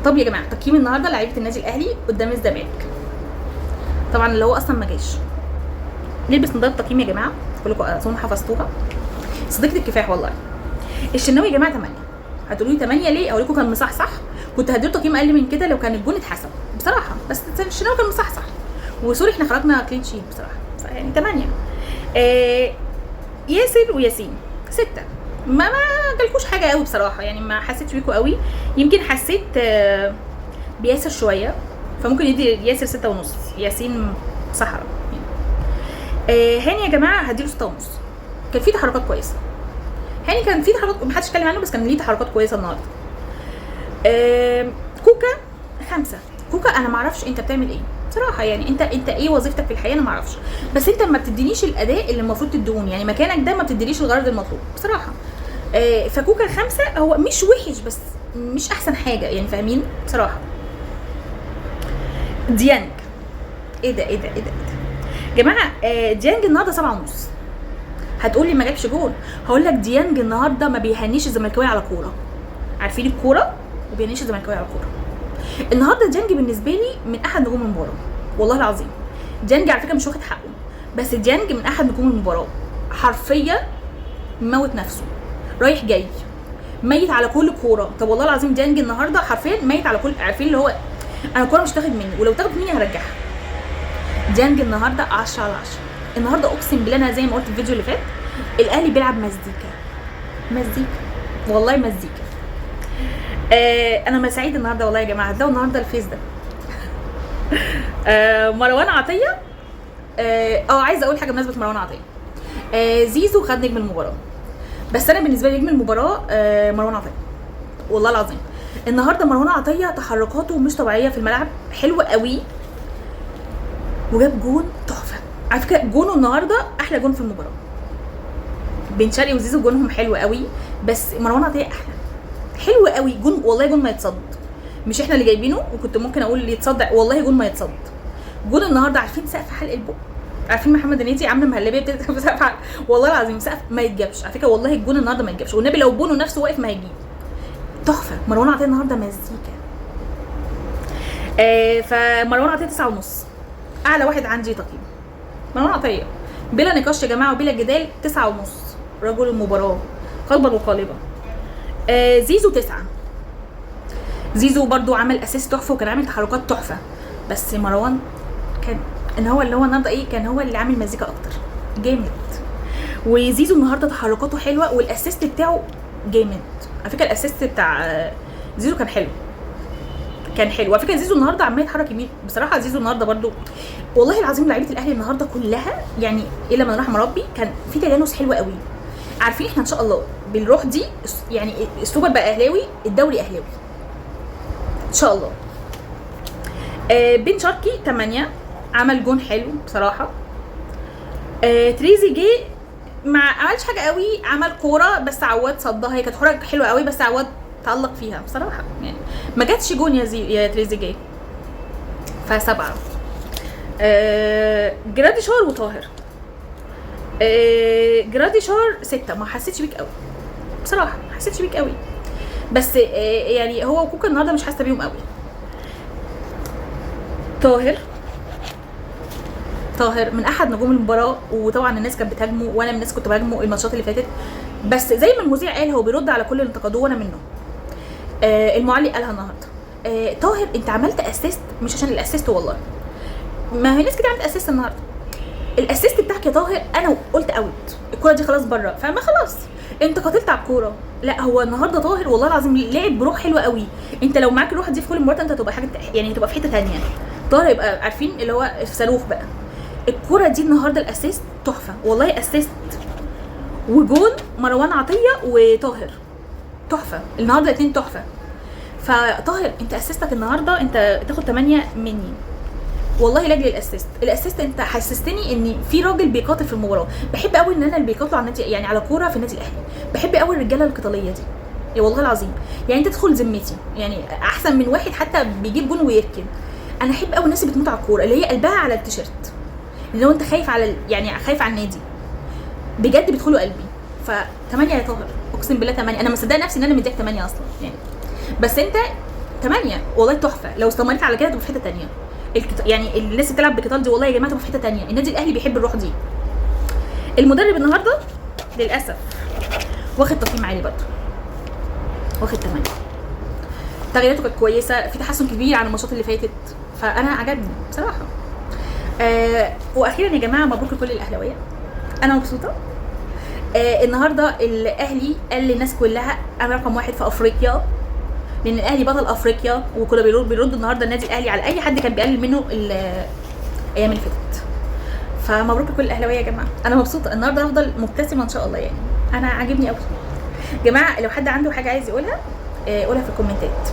طب يا جماعة تقييم النهارده لعيبة النادي الاهلي قدام الزمالك، طبعا اللي هو اصلا ما جاش. نلبس نضاره تقييم يا جماعة، كلكم اظن حفظتوها. صديقه الكفاح والله. الشناوي يا جماعة 8. هتقولوا لي 8 ليه؟ اقول لكم كان مصحصح، كنت هديله تقييم اقل من كده لو كان الجون اتحسب بصراحة، بس الشناوي كان مصحصح. و sorry احنا خرجنا clean sheet بصراحة، يعني 8. ياسر وياسين 6. ما جالكوش حاجة قوي بصراحة، يعني ما حسيتش بيكوا قوي. يمكن حسيت بياسر شوية، فممكن يدي ياسر 6.5، ياسين صحراء يعني. هاني يا جماعة هديله 6.5، كان في تحركات كويسة. هاني كان في تحركات محدش اتكلم عنه، بس كان ليه تحركات كويسة النهارده. كوكا 5. كوكا انا ما اعرفش انت بتعمل ايه بصراحة، يعني انت ايه وظيفتك في الحياة انا ما اعرفش، بس انت ما بتدينيش الاداء اللي المفروض تديهوني، يعني مكانك ده ما بتدينيش الغرض المطلوب بصراحة. فكوكا 5 هو مش وحش بس مش احسن حاجة، يعني فاهمين بصراحة. ديانج ايه ده ايه ده ايه ده يا جماعة؟ ديانج النهارده 7.5. هتقولي ما جابش جون، هقول لك ديانج النهارده ما بيهنيش الزملكاويه على كورة، عارفين الكورة، ما بيهنيش الزملكاويه على كورة. النهارده ديانج بالنسبة لي من احد نجوم المباراة والله العظيم. ديانج على فكرة مش واخد حقه، بس ديانج من احد نجوم المباراة حرفيا، موت نفسه رايح جاي ميت على كل كورة. طب والله العظيم ديانج النهارده حرفيا ميت على كل، عارفين اللي هو انا الكورة مش تاخد مني، ولو تاخد مني هرجعها. ديانج النهارده 10/10. النهارده اقسم بالله انا زي ما قلت في الفيديو اللي فات، الاهلي بيلعب مزيكا مزيكا والله مزيكا. انا ما سعيد النهارده والله يا جماعة، هتلاقوا النهارده الفيس ده. مروان عطية، عايزه اقول حاجة بمناسبة مروان عطية. زيزو خد نجم المباراة، بس انا بالنسبة لي نجم المباراة مروان عطية والله العظيم. النهارده مروان عطية تحركاته مش طبيعية في الملعب، حلوة قوي، وجاب جون تحفة على فكرة. جونة النهارده احلى جون في المباراة. بن شرقي وزيزو جونهم حلو قوي، بس مروان عطية احلى، حلو قوي جون والله، جون ما يتصد، مش احنا اللي جايبينه، وكنت ممكن اقول يتصد والله، جون ما يتصد. جون النهارده عارفين سقف حلق البق، عارفين محمد هنيدي عامله مهلبية بتبقى سقف حلق، والله العظيم سقف ما يتجابش على فكرة، والله الجون النهارده ما يتجابش، والنبي لو بونو نفسه واقف ما هيجيب. تحفة مروان عطية النهارده مزيكا. فمروان عطية 9.5، اعلى واحد عندي تقييم مروان عطية بلا نقاش يا جماعة وبلا جدال، 9.5، رجل المباراة قلبا وقالبا. زيزو 9. زيزو برضو عمل assist تحفة وكان عامل تحركات تحفة، بس مروان كان ان هو اللي هو النهارده ايه، كان هو اللي عامل مزيكا اكتر جامد. وزيزو النهارده تحركاته حلوة وال assist بتاعه جامد على فكرة. ال assist بتاع زيزو كان حلو، كان حلو على فكرة. زيزو النهارده عمال يتحرك يمين بصراحة. زيزو النهارده برضو والله العظيم لعيبة الاهلي النهارده كلها يعني الا من رحم ربي كان في تجانس حلو قوي. عارفين احنا ان شاء الله بالروح دي يعني السوبر بقى اهلاوي، الدوري اهلاوي ان شاء الله. بن شرقي 8، عمل جون حلو بصراحة. تريزيجيه ما عملش حاجة قوي، عمل كورة بس عواد صدها، هي كانت كورة حلوة قوي بس عواد تعلق فيها بصراحة، يعني ما جاتش جون يا تريزيجيه. ف7. جراديشار وطاهر. جراديشار 6، ما حسيتش بيك قوي بصراحة، ما حسيتش بيك قوي، بس يعني هو وكوكا النهارده مش حاسه بيهم قوي. طاهر من احد نجوم المباراة، وطبعا الناس كانت بتهاجمه وانا من الناس كنت بهاجمه الماتشات اللي فاتت، بس زي ما المذيع قال هو بيرد على كل اللي انتقدوه وانا منه. المعلق قالها النهارده. طاهر انت عملت assist، مش عشان ال assist والله، ما هي ناس كده عملت assist النهارده. ال assist بتاعك يا طاهر انا قلت out، الكورة دي خلاص بره، فما خلاص انت قاتلت على الكورة. لا هو النهارده طاهر والله العظيم لعب بروح حلوة قوي. انت لو معاك الروح دي في كل مباراة انت هتبقى حاجة، يعني هتبقى في حتة ثانية. طاهر يبقى عارفين اللي هو في صاروخ بقى. الكورة دي النهارده ال assist تحفة والله، assist وجون مروان عطية وطاهر تحفة النهارده، الاثنين تحفة. فطاهر انت assist ك النهارده انت تاخد 8 مني والله لاجل ال assist. ال assist انت حسستني ان في راجل بيقاتل في المباراة. بحب قوي ان انا اللي بيقاتلوا على النادي، يعني على كورة في النادي الاهلي، بحب قوي الرجالة القتالية دي يا والله العظيم. يعني انت تدخل ذمتي يعني احسن من واحد حتى بيجيب جون ويركن. انا احب قوي الناس اللي بتموت على الكورة، اللي هي قلبها على التيشيرت، اللي هو انت خايف على يعني خايف على النادي بجد، بيدخلوا قلبي. ف8 يا طاهر اقسم بالله 8. انا مصدقه نفسي ان انا مديك 8 اصلا يعني، بس انت 8 والله تحفة. لو استمريت على كده تبقى في حتة ثانية. يعني الناس اللي بتلعب بقتال دي والله يا جماعة تبقى في حتة ثانية. النادي الاهلي بيحب الروح دي. المدرب النهارده للاسف واخد تقييم عالي برضه، واخد 8. تغييراته كانت كويسة، في تحسن كبير عن الماتشات اللي فاتت، فانا عجبني بصراحة. واخيرا يا جماعة مبروك لكل الاهلاوية، انا مبسوطة. النهارده الاهلي قال للناس كلها انا رقم 1 في افريقيا، لان الاهلي بطل افريقيا، وكنا بيرد النهارده النادي الاهلي على اي حد كان بيقلل منه الايام اللي فاتت. فمبروك لكل الاهلاوية يا جماعة، انا مبسوطة النهارده، هفضل مبتسمة ان شاء الله. يعني انا عاجبني قوي. جماعة لو حد عنده حاجة عايز يقولها، قولها في الكومنتات.